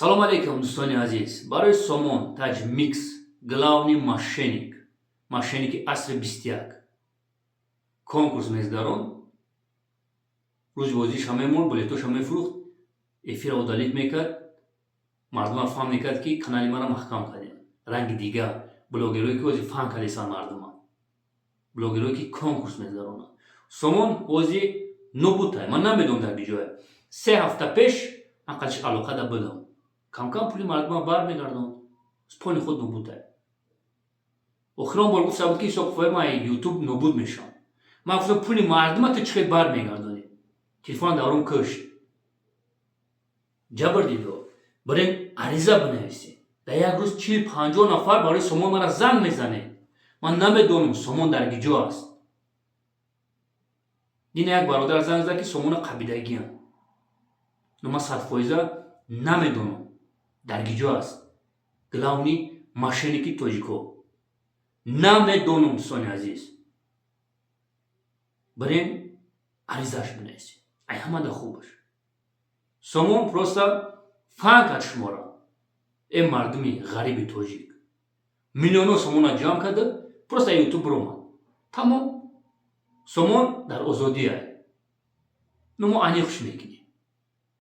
Салом алейкум, дӯстони азиз. Барои Сомон Таҷ Микс, главный мошенник, мошенники асри 21, конкурс мезгарон. Рӯзи бозиша мемонд, билетоша мефурӯхт, эфира удалить мекард, мардума фаҳм мекард, ки канали мара маҳкам кардем. Ранги дига блогерое, ки ҳозир фаҳм кардесан мардума, блогерое, ки конкурс мезгаронанд. Сомон ҳозир нобудтай, ман намедонам дар биҷое. 3 ҳафта пеш ман қадиш алоқада будам, камкам пули мардума бармегардонд, пони худ нобудтай. Охирон бор гуфта буд, ки ҳисоб ман Ютуб нобуд мешавам. Ман гуфтам: «Пули мардума ту чӣ хел бармегардонӣ?» Телефона дарун кушт. Ҷабр дидо, барем ариза бинависем. Дар як рӯз 40-50 нафар барои Сомон мара занг мезанед. Ман намедонам, Сомон дар киҷо аст. Дина як бародар занг зад, ки Сомона қабидагиам, но ман 100% намедонам, дар киҷо аст. Главный мошенники тоҷико намедонам. Дӯстони азиз, барем аризаш бинависем. Ай ҳамада хубаш, Сомон просто фаҳм кард шуморо, э мардуми ғариби тоҷик. Миллионҳо сомона ҷамъ карда, просто Ютуб биромад, тамом. Сомон дар озодия, но мо аниқш мекунем.